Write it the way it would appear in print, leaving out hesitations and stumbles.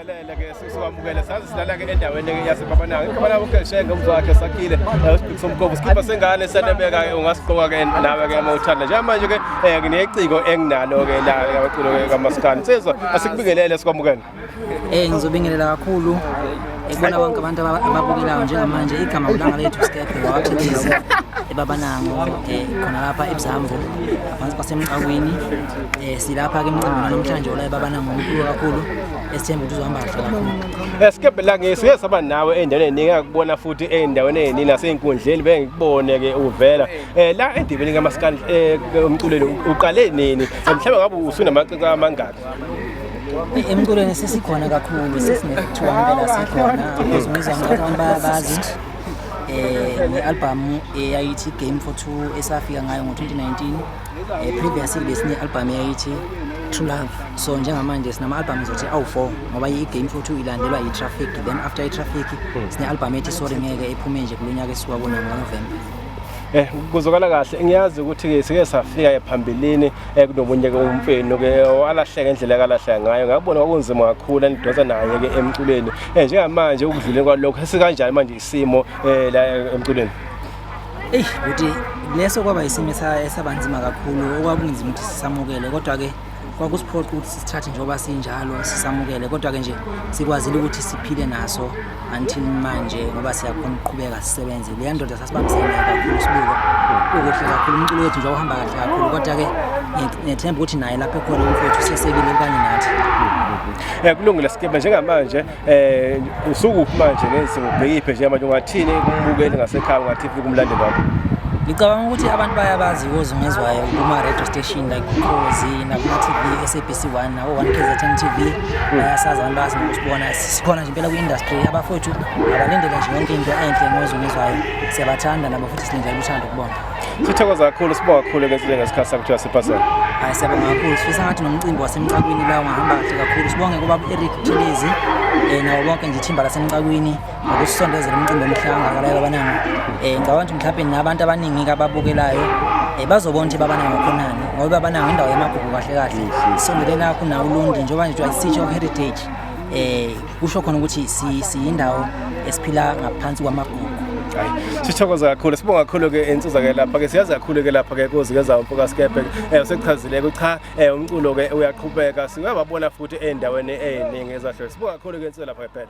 Sikubingelele ke sikwamukele sazi silala ke endaweni ke yaseBabanango. Igama lami uGeshenge umzwakhe sakhile usibhiki somkhovu sikhipha sengane sanebeka ke ungasigqoka ke nawe ke uma uthanda. Njengamanje ke ngineciko enginalo ke la abaculo ke kaMaskandi. Nsizwa asikubingelele sikwamukele. Ngizobingelela kakhulu ekubona bonke abantu ababukelayo njengamanje. Igama ulanga lethu Skebhe wakwaThelezi eBabanango, khona lapha eBzambo ngaphansi kwaseMqakwini. Silapha ke emcimbini namhlanje ola eBabanango omkhulu kakhulu esithemba ukuthi uzohamba kahle kakhulu. Skebhe la ngisuke saba nawe endaweni eningi ngakubona futhi endaweni eningi nasey'nkundleni bengikubone ke uvela. La endimeni kaMaskandi umculelo uqale nini? Mhlawumbe ngabe usunamacici amangaki? Emculweni sesikhona kakhulu, sesinethuba impela sikhona. Ngizwa ngathi abantu bayabazi nge-albhamu eyayithi Game for Two esafika ngayo ngo-2019. Previously besine-albhamu eyayithi True Love. So njengamanje sinama-albhamu ngizothi awu-4 ngoba i-Game for Two ilandelwa i-Traffic, then after i-Traffic sine-albhamu ethi Sorry Ngeke ephume nje kulo nyaka esisuka kuno ngoNovember. Kuzokala kahle. Ngiyazi ukuthi ke sike safika phambilini kunomunye ke umfenu ke walahleka indlela akalahleka ngayo. Ngakubona kwakunzima kakhulu anidonsa naye ke emculweni. Njengamanje ukudlule kwalokho sikanjani manje isimo la emculweni? Eyi buti, leso kwaba isimo esabanzima kakhulu okwakunzima ukuthi sisamukele, kodwa-ke kwakusiphoqa ukuthi sisithathe njengoba sinjalo sisamukele, kodwa-ke nje sikwazile ukuthi siphile naso until manje ngoba siyakhona ukuqhubeka sisebenze. Leya ndoda sasibambisene nayo kakhulu, sibuka ukuhle kakhulu umculo wethu nje uhamba kahle kakhulu, kodwa-ke ngiyethemba ukuthi naye lapho ekhona umfowethu usesekile kanye nathi. Kulungile Skebhe, njengamanje usukuphi manje nezimo ubhekiphi njengamanje, ungathini kumbukeli ngasekhaya, ungathini kumlandeli wakho? Ngicabanga ukuthi abantu bayabazi ozungezwayo kuma-radio station like Ukhozi nakuma-TV SABC 1 nako 1 KZN TV, bayasazi abantu, bayazi nokusibona sikhona nje impela kwi-industry. Abafowethu abalindele nje yonke into enhle ngozungezwayo, siyabathanda nabo futhi silindele uthando kubona. Sithokoza kakhulu, sibonga kakhulu ke ngesikhathi sakho kuthiwa siphasana. Hayi, siyabonga kakhulu, sifisa ngathi nomcimbi waseMcakwini la ungahamba kahle kakhulu. Sibonge kubaba Eric Buthelezi nawo bonke nje ithimba laseMcakwini ngokusisondezela umcimbi omuhle kangaka la eBabanango. Ngicabanga ukuthi mhlawumbe nabantu abaningi ababukelayo bazobona ukuthi iBabanango khonani, ngoba iBabanango indawo yamagugu kahle kahle. Sisondelene kakhulu nawo Ulundi njengoba nje kuthiwa i-City of Heritage. Kusho khona ukuthi siyindawo esiphila ngaphansi kwamagugu. Hayi, sithokoza kakhulu, sibonga kakhulu ke insizwa ke lapha ke siyazi kakhulu ke lapha ke kuzikeza umfoka Skebhe. Usekuchazile ke cha umculo ke uyaqhubeka, singababona futhi endaweni eziningi ezahlukene. Sibonga kakhulu ke insizwa lapha ke phela.